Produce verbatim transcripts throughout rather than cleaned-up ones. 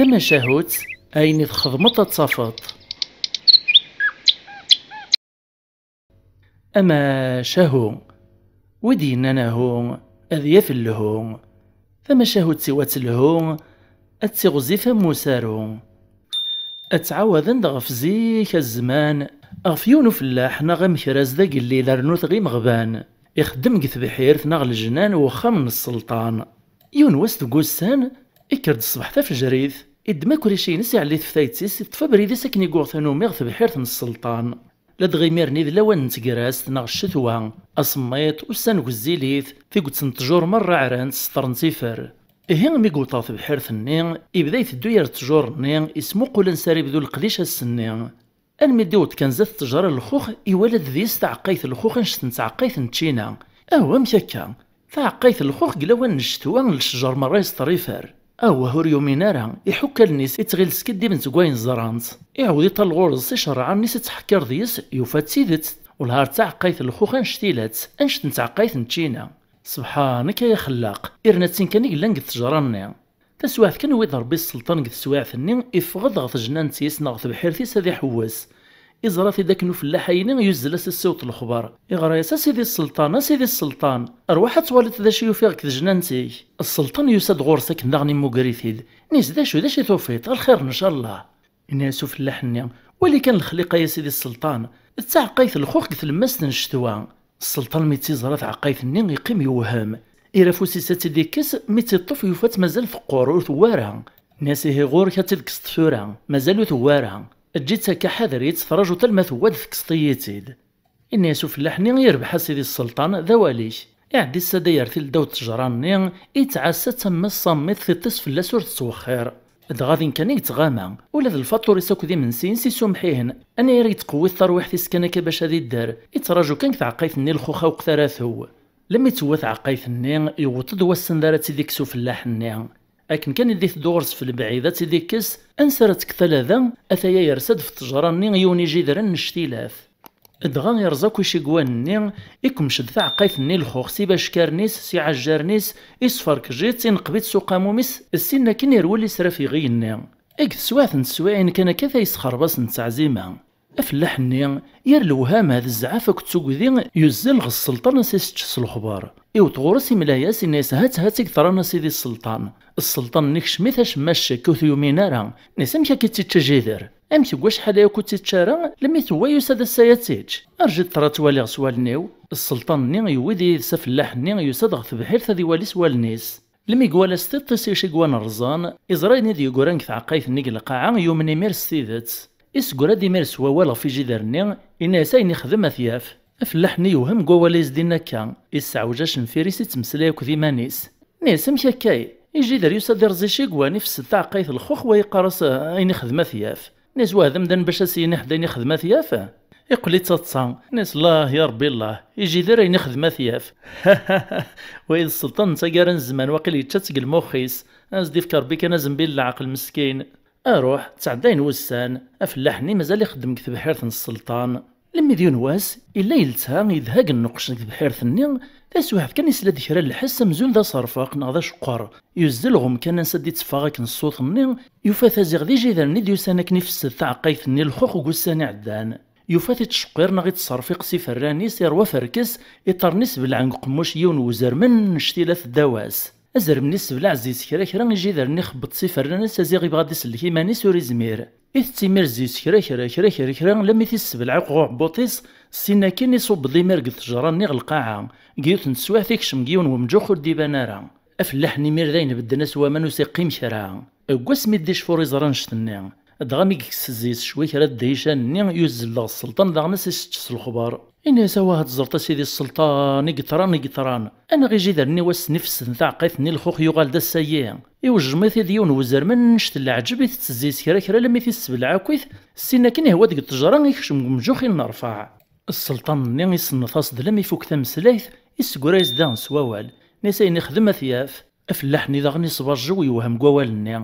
Tamacahut, ayen i txedmeḍ ad tafeḍ. Amacahu, wi d-yennan ahu, ad yaf lhu. Tamacahut-iw ad telhu, ad tiɣzif am usaru. Ad ttɛawaden-d ɣef zik a zzman, ɣef yiwen ufellaḥ neɣ amekraz d agellid rnu tɣim ɣban, ixeddem deg tebḥirt neɣ lejnan n uxxam n sselṭan. Yiwen wass deg ussan, ikker-d ṣṣbeḥ tafejrit, iddem akricci-ines, iɛelli-t ɣef tayet-is, iṭṭef abrid-is akken i yuɣ tanumi ɣer tebḥirt n sselṭan. Ladɣa imir-nni d lawan n tegrest neɣ ccetwa, asemmiḍ, ussan ɣezzilit, tiget n ttjur merra ɛrant, sṭerrent ifer. Ihi, mi yewweḍ ɣer tebḥirt-nni, ibda iteddu ger ttjur-nni, ismuqul ansi ara ibdu leqdic ass-nni. Almi d-iwweḍ kan zdat ttejra n lxux, iwala-d deg-s taɛeqqayt n lxux annect n tɛeqqayt n ččina. Aw, amek akka? Taɛeqqayt n lxux deg lawan n ccetwa, lecjer merra yesṭer ifer. Awah, ur yumin ara, iḥukk allen-is, ittɣil skiddibent deg wayen ẓrant. Iɛawed iṭall ɣur-s icerrɛen-is, ittḥekkir deg-s, yufa d tidet, wellah d taɛeqqayt n lxux annect-ilat, annect n tɛeqqayt n ččina. Sebḥanek ay axellaq, irna d tin kan i yellan deg ttejra-nni. Taswiɛt kan, yewwi-d Ṛebbi sselṭan deg teswiɛt-nni, iffeɣ-d ɣer tejnant-is neɣ tebḥirt-is ad iḥewwes. Iẓra-t-id akken ufellaḥ-ayni, yuzzel-as issiweḍ lexber. Iɣra-yas: "A sidi sselṭan, a sidi sselṭan, rwaḥ ad twaliḍ d acu i ufiɣ deg tejnant-ik." Sselṭan yusa-d ɣur-s akken daɣen immuger-it-id. Inna-yas: "D acu, d acu i tufiḍ? A lxir ncallah." Inna-yas ufellaḥ-nni: "Wali kan lexliqa-ya, a sidi sselṭan, d taɛeqqayt n lxux deg tlemmast n ccetwa." Sselṭan mi tt-iẓra taɛeqqayt-nni, iqqim yewhem. Ira afus-is ad tt-id-ikkes, mi tt-iṭṭef yufa-tt mazal teqqur, ur tewwi ara. Inna-yas: "Ihi ɣur-k, ad tt-id-tekkseḍ tura, mazal ur tewwi ara. Eǧǧ-itt akka, ḥader-itt, trajuḍ alma tewwa-d, tekkseḍ-iyi-tt-id." Inna-yas ufellaḥ-nni: "Irbeḥ a sidi sselṭan, d awal-ik." Iɛedda issadday ar tildawt ttejra-nni, ittɛassa-tt am ass sammiḍ, tiṭ-is fell-as ur tettwexxir. Dɣa din kan i yettɣama, ula d lfaṭur-is akked imensi-ines isummeḥ-ihen, anayer i yettqewwit tarwiḥt-is kan akka bac ad idder, ittraǧu kan deg tɛeqqayt-nni lxux awqet ara tew. Lemmi tewwa taɛeqqayt-nni, yewweḍ-d wass anda ara tt-id-ikkes ufellaḥ-nni. Akken kan i d-iteddu ɣur-s f lebɛid ad tt-id-ikkes, ansi ara tekk talada, ataya yersa-d f ttejra-nni yiwen ijider annect-ilat. Dɣa irẓa akk icigwan-nni, ikmec-d taɛeqqayt-nni lxux s ibackarn-is, s iɛajjaren-is, isferkej-itt, ineqb-itt s uqamum-is, ssin akin irwel israf iɣi-nni. Deg teswiɛt n teswiɛin kan akka, tayesxerbasen n teɛzima. Afellaḥ-nni, yir lewhama d zzɛaf akked tugdi, yuzzel ɣer sselṭan ad s-isečč s lexber. Iwet ɣur-s, imla-yas, inna-yas: "Hat, hat i yeḍran a sidi sselṭan." Sselṭan-nni ikcem-it acemma ccek, ur t-yumin ara. Inna-yas: "Amek akka i tt-ičča Jider? Amek deg wacḥal-aya ur tt-ičča ara, lemmi tewwa yusa-d ass-aya ad tt-ičč? Rǧu tura ad tt-waliɣ s wallen-iw." Sselṭan-nni yewwi-d yid-s afellaḥ-nni, yusa-d ɣer tebḥirt ad iwali s wallen-is. Lemmi iwala s tiṭ-is icigwan rẓan, iẓra ayen i d-yegran deg tɛeqqayt-nni deg lqaɛa, yumen imir s tidet. Iseggra-d imir s wawal ɣef ijider-nni, inna-yas ayen ixdem ad t-yaf. Afellaḥ-nni yewhem deg wawal i s-d-inna akka, isseɛwej acenfir-is, ittmeslay akked iman-is. Inna-yas: "Amek akka? Ijider yusa-d irẓ icigwan, ifessed taɛeqqayt lxux, wa yeqqar-as, ah, ayen ixdem ad t-yaf." Inna-yas: "Wa d amdan bac ad s-yini ḥedd ayen ixdem ad t-yaf?" Iqqel ittaḍsa. Inna-yas: "Allah ya Rebbi Allah, ijider ayen ixdem ad t-yaf." Wa d sselṭan n taggara n zzman, waqil yečča-tt deg lmux-is. Ad s-d-ifk Rebbi kan azenbil n leɛqel meskin. Aruḥ, ttɛeddayen wussan, afellaḥ-nni mazal ixeddem deg tebḥirt n sselṭan. Lemmi d yiwen wass, illa yelsa, yedha deg nneqc deg tebḥirt-nni, taswiɛt kan isla-d kra n lḥess amzun d aṣerfeq neɣ d aceqqer. Yuzzel ɣer umkan ansa d-itteffeɣ akken ṣṣut-nni, yufa-t ziɣ d ijider-nni d-yusan akken ifessed taɛeqqayt-nni lxux deg ussan iɛeddan. Yufa-t ittceqqir neɣ ittṣerfiq s iferran-is, iṛwa aferkes, iṭarren-is belɛen deg uqemmuc n yiwen n uzrem annect-ilat ddaw-as. Azrem-nni isseblaɛ zzi-s kra kra, ijider-nni ixebbeṭ s iferran-is, aziɣ ibɣa ad isellek iman-is ur izmir. Itett imir zzi-s kra kra, kra kra kra, lammi t-issebleɛ akk ɣer uɛebbuṭ-is, ssin akin iṣubb-d imir deg ttejra-nni ɣer lqaɛa. Deg yiwet n teswiɛt ikcem deg yiwen wemǧux ur d-iban ara. Afellaḥ-nni imir dayen bedden-as waman ur s-iqqim kra. Deg wasmi d-icfur iẓra annect-nni. Dɣa mi yekkes zzi-s cwi kra n ddican-nni, yuzzel-d ɣer sselṭan daɣen ad s-isečč s lexber. Ini-as: "Awah, ad teẓreḍ a sidi sselṭan, i yeṭran, i yeṭran. Anaɣ ijider-nni wass-nni fesden taɛeqqayt-nni lxux yuɣal-d ass-agi. Iwejjem-it-id yiwen n wezrem annect n leɛǧeb, itett zzi-s kra kra, lammi t-issebleɛ akkit, ssin akin ihwa deg ttejra, ikcem deg umǧux i nerfeɛ." Sselṭan-nni isenneṭ-as-d lammi ifuk tameslayt, issegra-yas daɣen s wawal. Ini-as: "Ayen ixdem ad t-yaf." Afellaḥ-nni daɣen isberjew yewhem deg wawal-nni.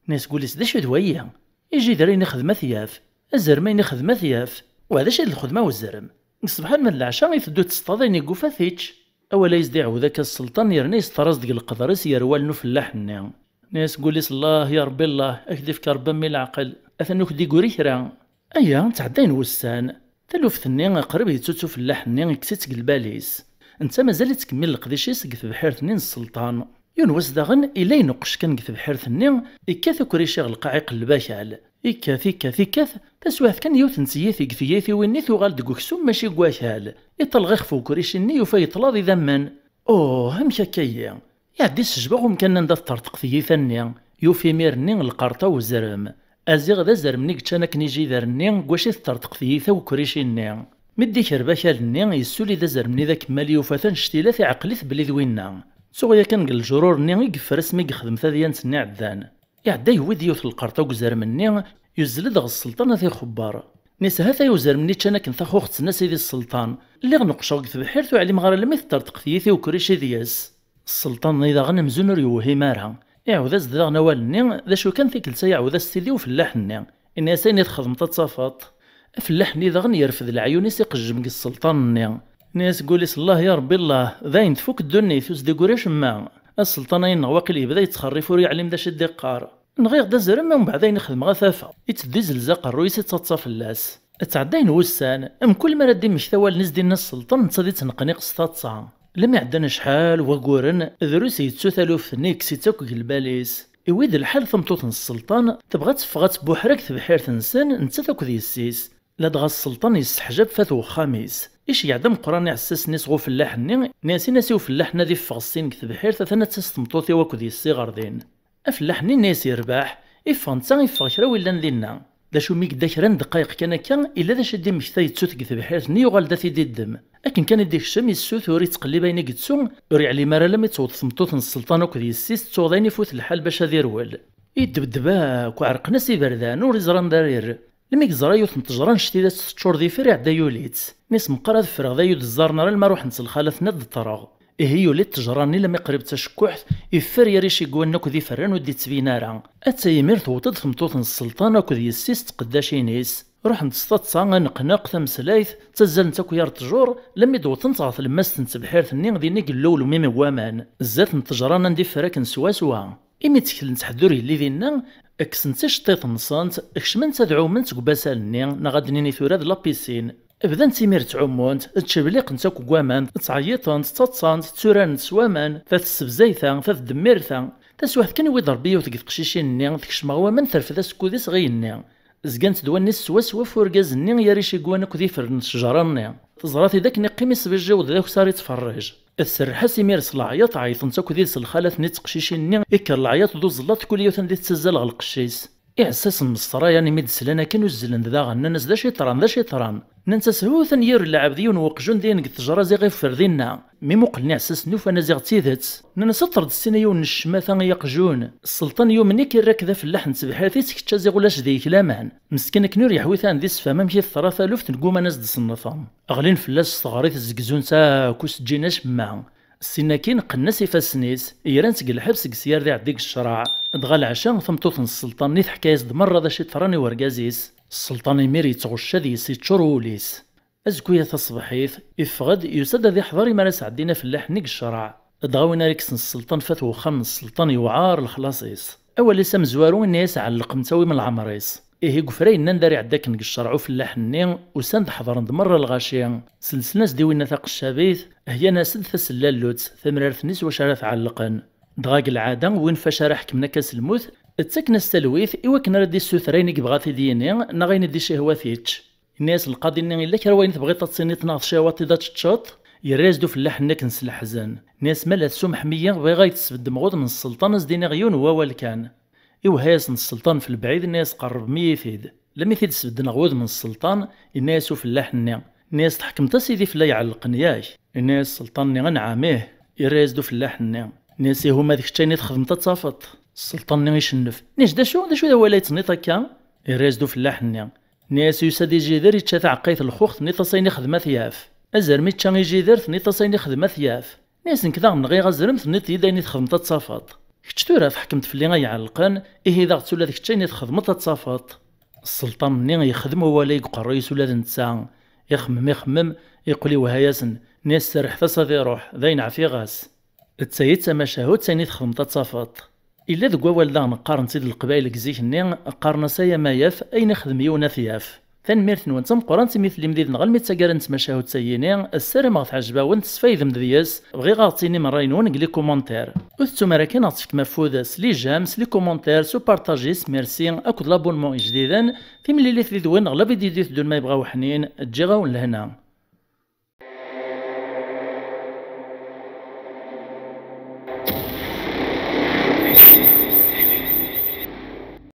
Nna-yas deg wul-is: "D acu d wayi? Ijider ayen ixdem ad t-yaf, azrem ayen ixdem ad t-yaf. Wa d acu d lxedma n uzrem? Deg ṣṣbeḥ alma d leɛca iteddu tseṭṭaḍ ayen i yufa t-ičč." Awal ay s-d-iɛawed akka sselṭan, yerna yesṭer-as-d deg leqder-is ger wallen ufellaḥ-nni. Nna-yas deg wul-is: "Allah, ya Ṛebbi, Allah, ad k-d-ifk Ṛebbi a mmi leɛqel. Atan ur k-d-iguri kra." Aya, ttɛeddayen wussan. Taluft-nni qrib yettuttu fellaḥ-nni, ikkes-itt deg lbal-is. Netta mazal ittkemmil leqdic-is deg tebḥirt-nni n sselṭan. Yiwen wass daɣen, illa ineqqec kan deg tebḥirt-nni, ikkat ukrici ɣer lqaɛ iqelleb akal. Ikkat, ikkat, ikkat, taswiɛt kan yiwet n tyita deg tyitiwin-nni tuɣal deg uksum mačči deg wakal. Iṭelɣ ixef ukrici-nni, yufa yeṭṭel-d idammen. Oh, amek akka-yi? Iɛedda isejba umkan anda teṭṭerḍeq tyita-nni, yufa imir-nni lqerṭ-a uzrem. Aziɣ d azrem-nni yeččan akken ijider-nni deg wacu i teṭṭerḍeq tyita ukrici-nni. Mi d-ikerreb akal-nni, yessuli-d azrem-nni d akemmal, yufa-t annect-ilat, iɛqel-it belli d winna. Ttuɣ yakan deg leǧrur-nni i yeffer asmi yexdem tadyant-nni iɛeddan. Iɛedda yewwi-d yiwet lqerṭ deg uzrem-nni, yuzzel-d ɣer sselṭan ad t-ixebber. Nna-yas: "Hata uzrem-nni ččan akken taxuxet-nni a sidi sselṭan. Lliɣ neqqceɣ deg tebḥirt ur ɛlimeɣ ara alammi teṭṭerḍeq tyita ukrici deg-s." Sselṭan-nni daɣen amzun ur yewhim ara. Iɛawed-as-d daɣen awal-nni: "D acu kan, tikkelt-a iɛawed-as-t-id i ufellaḥ-nni. Inna-yas: 'Ayen i txedmeḍ ad tafeḍ.'" Afellaḥ-nni daɣen yerfed leɛyun-is iqejjem deg sselṭan-nni. Nna-yas deg wul-is: "Allah, ya Ṛebbi, Allah, dayen tfuk ddunit, ur s-d-iguri acemma. Asselṭan-ayi-nneɣ waqil yebda yettxerrif, ur yeɛlim d acu i d-iqqar. Nɣiɣ-d azrem, umbeɛd ayen i xedmeɣ ad t-afeɣ." Itteddu izelza aqerruy-is, ittaḍsa fell-as. Ttɛeddayen wussan, mkul mi ara d-immekta wallen i s-d-inna sselṭan, netta ad ittneqniq s taḍsa. Lmi ɛeddan acḥal waguren, drus yettu taluft-nni, yekkes-itt akk deg lbal-is. Iwwi-d lḥal tameṭṭut n sselṭan, tebɣa ad teffeɣ ad tbuḥer deg tebḥirt-nsen, nettat akked yessi-s. Ladɣa sselṭan yesseḥjab f at wexxam-is. Iceggeɛ-d ameqqran iɛessasen-is ɣer ufellaḥ-nni, nna-yas: "Ini-as i ufellaḥ-nni ad iffeɣ syin deg tebḥirt, atan ad tas tmeṭṭut-iw akked yessi ɣer din." Afellaḥ-nni nna-yas yerbeḥ, iffeɣ netta, iffeɣ kra wi llan dinna. D acu mi yedda kra n ddqayeq kan akka, illa d acu i d-immekta yettu-t deg tebḥirt-nni, yuɣal-d ad t-id-iddem. Akken kan i d-ikcem, yessutur, ittqellib ayen i yettu, ur yeɛlim ara alammi tewweḍ tmeṭṭut n sselṭan akked yessi-s, ttuɣ d ayen ifut lḥal bac ad irwel. Iddebdeb akk, ɛerqen-as iberdan, ur iẓri anda ara irr. Lmi yeẓra yiwet n ttejra n ctidat teččur d ifer, iɛedda yuli-tt. Nna-yas: "Meqqar ad ffreɣ d ayen ur d-ẓẓaren ara lma ruḥent lxalat-nni ad d-ṭṭreɣ." Ihi yuli ttejra-nni lami qrib d tacekkuḥt, iffer yer icigwan akk d iferran ur d-ittbin ara. Atta imir tewweḍ-d tmeṭṭut n sselṭan akked yessi-s d tqeddacin-is. Ruḥent s taḍsa, aneqneq, tameslayt, ttazzalent akk yar ttjur, lami d-wwḍent ɣer tlemmast n tebḥirt-nni din i yella ulmim n waman. Zdat n ttejra-nni anda iffer akken swaswa. Imi tteklent ḥedd ur yelli dinna, kksent iceṭṭiḍen-nsent, kecment ad ɛument deg ubasal-nni, neɣ ad d-nini tura d la piscine. Bdant imir ttɛumunt, ttcebliqent akk deg waman, ttɛeyyiṭent, ttaḍsant, tturarent s waman, ta tessebzay ta, ta tdemmir ta. Taswiɛt kan, yewwi-d Ṛebbi yiwet deg teqcicin-nni, tekcem ɣer waman, terfed asekkud-is ɣer igenni. Zgant d wallen-is swaswa f urgaz-nni yer icigwan akked iferren n ttejra-nni. Teẓra-t-id akken iqqim isbijjiw-d d akessar ittferrij. Tserreḥ-as imir s leɛyaḍ, ɛeyṭent akk did-s lxalat-nni d teqcicin-nni, ikker leɛyaḍ d uẓellaḍ, kul yiwet anda i tettazzal ɣer lqecc-is. Iɛessasen n Mesrayan imi d-slan akken uzzlen-d daɣen, nnan-as: "D acu yeḍran, d acu yeḍran?" Nnan-as: "Hut, ad n-yerr lɛebd yiwen n weqjun d ayen deg ttejra ziɣ iffer dinna." Mi muqlen iɛessasen ufan aziɣ d tidet. Nnan-as: "Ṭṭer-d ssin a yiwen n ccmata ay aqjun. Sselṭan yumen-ik, irra-k d afellaḥ n tebḥirt-is, kečč aziɣ ulac deg-k laman." Meskin akken ur yeḥwi ta n d-isefhem amek i teḍra taluft, negguma ad s-d-sennfen. Ɣlin fell-as s teɣrit, zegzun-tt akk, ur s-ǧǧin acemma. Ssin akkin qqnen-as ifassen-is, gran-tt deg lḥebs deg syar d iɛeddi deg ccreɛ. Dɣa leɛca, tameṭṭut n sselṭan-nni teḥka-yas-d merra d acu i yeḍran i urgaz-is. Sselṭan imir yettɣecca deg-s, yeččur wul-is. Azekka-ya taṣebḥit, iffeɣ-d, yusa-d ad iḥḍer imi ara sɛeddin afellaḥ-nni deg ccreɛ. Dɣa win ara ikksen sselṭan f at wexxam n sselṭan yewɛer lexlaṣ-is. Awal-is amezwaru, inna-yas: "Ɛellqem-t, awim leɛmer-is." Ihi deg ufray-nni anda ara iɛedda akken deg ccreɛ ufellaḥ-nni, usan-d ḥeḍren-d merra lɣaci, selslen-as-d i winna taqeccabit, heyyan-as-d tasellallutt, tamrart-nni s wacu ara t-ɛellqen. Dɣa deg lɛada, win f acu ara ḥekmen akka s lmut, ttaken-as talwit i wakken ara d-issuter ayen i yebɣa ad t-id-yini, neɣ ayen i d-icihwa ad t-yečč. Inna-yas lqaḍi-nni: "Illa kra wayen tebɣiḍ ad tiniḍ neɣ tcihwaḍ-t-id ad teččeḍ?" Yerra-yas-d ufellaḥ-nni akken s leḥzen. Inna-yas: "Ma la tsumeḥem-iyi, bɣiɣ ad yi-d-tesbeddem ɣ udem n sselṭan, ad s-d-iniɣ yiwen n wawal kan." Iwehha-yasen sselṭan f lebɛid, inna-yas: "Qerrbem-iyi-t-id. Lami t-id-sbedden ɣ wudem n sselṭan", inna-yas ufellaḥ-nni. Inna-yas: "Tḥekmeḍ a sidi fell-i iɛellqen, yak?" Inna-yas sselṭan-nni: "Anɛam, ih." Irra-yas-d ufellaḥ-nni. Inna-yas: "Ihi ma d kečč ayen i txedmeḍ ad tafeḍ." Sselṭan-nni icennef. Inna-yas: "D acu, d acu d awal ay tenniḍ akka?" Irra-yas-d ufellaḥ-nni. Inna-yas: "Yusa-d ijider, ičča taɛeqqayt n lxux, tenniḍ-as ayen ixdem ad t-yaf. Azrem ičča ijider, tenniḍ-as ayen ixdem ad t-yaf. Inna-yas: Nekk daɣen nɣiɣ azrem, tenniḍ-iyi-d ayen i txedmeḍ ad tafeḍ. Kečč tura tḥekmeḍ fell-i ay iɛellqen, ihi daɣ d tura d kečč ayen i txedmeḍ ad tafeḍ." Sselṭan-nni yexdem wawal-a deg uqerruy-is ula d netta. Ixemmem, ixemmem, yeqqel iwehha-yasen. Inna-yas: "Serrḥet-as ad iruḥ, d ayen ɛfiɣ-as. D tayi d tamacahut, d ayen i txedmeḍ ad tafeḍ." Yella deg wawal daɣen qqaren-tt-id Leqbayel deg zik-nni, qqaren-as ay amayaf, ayen ixdem yiwen ad t-yaf. Tanemmirt-nwen d tameqqrant imi tellim did-neɣ almi d taggara n tmacahut-agi-ni, ssarameɣ teɛjeb-awen, tesfaydem deg-s, bɣiɣ ad ɣ-tinim ṛṛay-nwen deg les commentaires. Ur tettum ara kan ad ɣ-tefkem afud s les j'aime, s les commentaires, s upartaji, s merci, akked l'abonnement ijdiden, timlilit did-wen neɣ la vidéo i d-iteddun ma yebɣa uḥnin, ǧǧiɣ-awen lehna.